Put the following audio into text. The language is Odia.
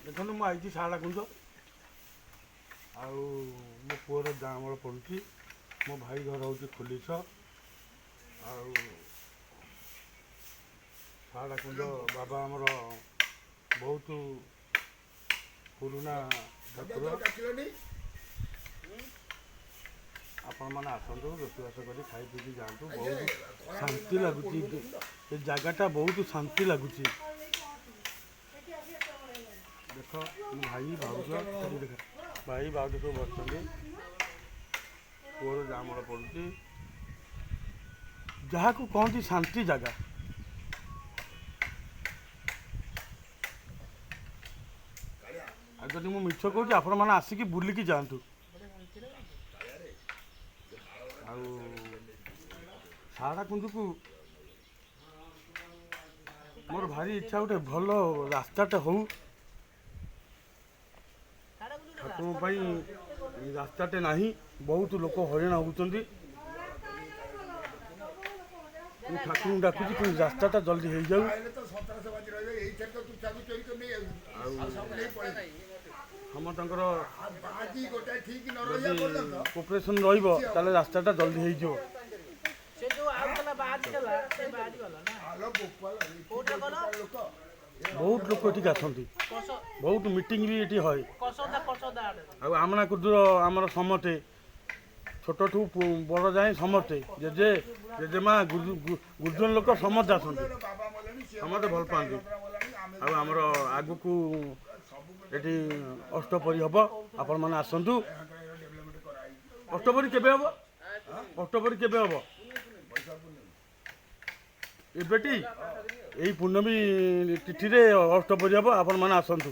ଦେଖନ୍ତୁ, ମୁଁ ଆଇଛି ଶାରଳା କୁଞ୍ଜ, ଆଉ ମୋ ପୁଅର ଜାଆଁବଳ ପଡ଼ୁଛି। ମୋ ଭାଇ ଘର ହେଉଛି ଖୋଲିସ। ଆଉ ଶାରଳା କୁଞ୍ଜ ବାବା ଆମର ବହୁତ ପୁରୁଣା ଠାକୁର। ଆପଣମାନେ ଆସନ୍ତୁ, ରୋଷେଇବାସ କରି ଖାଇ ପିଇକି ଯାଆନ୍ତୁ। ବହୁତ ଶାନ୍ତି ଲାଗୁଛି ଏ ଜାଗାଟା, ବହୁତ ଶାନ୍ତି ଲାଗୁଛି। ଦେଖ, ମୋ ଭାଇ ଭାଉଜ ସେଠି, ଦେଖ, ଭାଇ ଭାଉଜ ସବୁ ବସିଛନ୍ତି। ପୁଅର ଜାଆଁବଳ ପଡ଼ୁଛି, ଯାହାକୁ କହନ୍ତି ଶାନ୍ତି ଜାଗା। ଆଉ ଯଦି ମୁଁ ମିଛ କହୁଛି, ଆପଣମାନେ ଆସିକି ବୁଲିକି ଯାଆନ୍ତୁ। ଆଉ ଶାରଳା କୁଞ୍ଜକୁ ମୋର ଭାରି ଇଚ୍ଛା, ଗୋଟେ ଭଲ ରାସ୍ତାଟେ ହଉ। ଠାକୁରଙ୍କ ପାଇଁ ରାସ୍ତାଟେ ନାହିଁ, ବହୁତ ଲୋକ ହଇରାଣ ହେଉଛନ୍ତି। ମୁଁ ଠାକୁରଙ୍କୁ ଡାକୁଛି କିନ୍ତୁ ରାସ୍ତାଟା ଜଲ୍ଦି ହେଇଯାଉ। ଆଉ ସମସ୍ତଙ୍କର ଯଦି କୋପରେସନ୍ ରହିବ, ତାହେଲେ ରାସ୍ତାଟା ଜଲ୍ଦି ହେଇଯିବ। ସେ ଯୋଉ ଆଉଥିଲା ବାହାରି ଥିଲା, ସେ ବାହାରି ଗଲା ନା କୋଉଟା କଲ? ବହୁତ ଲୋକ ଏଠିକି ଆସନ୍ତି, ବହୁତ ମିଟିଂ ବି ଏଠି ହୁଏ। କସଦା, କସଦା ଆଡେ। ଆଉ ଆମନା କୁଦୁର ଆମର ସମସ୍ତେ, ଛୋଟଠୁ ବଡ଼ ଯାଏଁ ସମସ୍ତେ, ଜେଜେ, ଜେଜେମା, ଗୁରୁଜନ ଲୋକ ସମସ୍ତେ ଆସନ୍ତି, ସମସ୍ତେ ଭଲ ପାଆନ୍ତି। ଆଉ ଆମର ଆଗକୁ ଏଠି ଅଷ୍ଟପରି ହେବ, ଆପଣମାନେ ଆସନ୍ତୁ। ଅଷ୍ଟପରି କେବେ ହେବ? ଅଷ୍ଟପରି କେବେ ହେବ? ଏବେଟି ଏଇ ପୂର୍ଣ୍ଣମୀ ତିଥିରେ ଅଷ୍ଟପରି ହେବ, ଆପଣମାନେ ଆସନ୍ତୁ।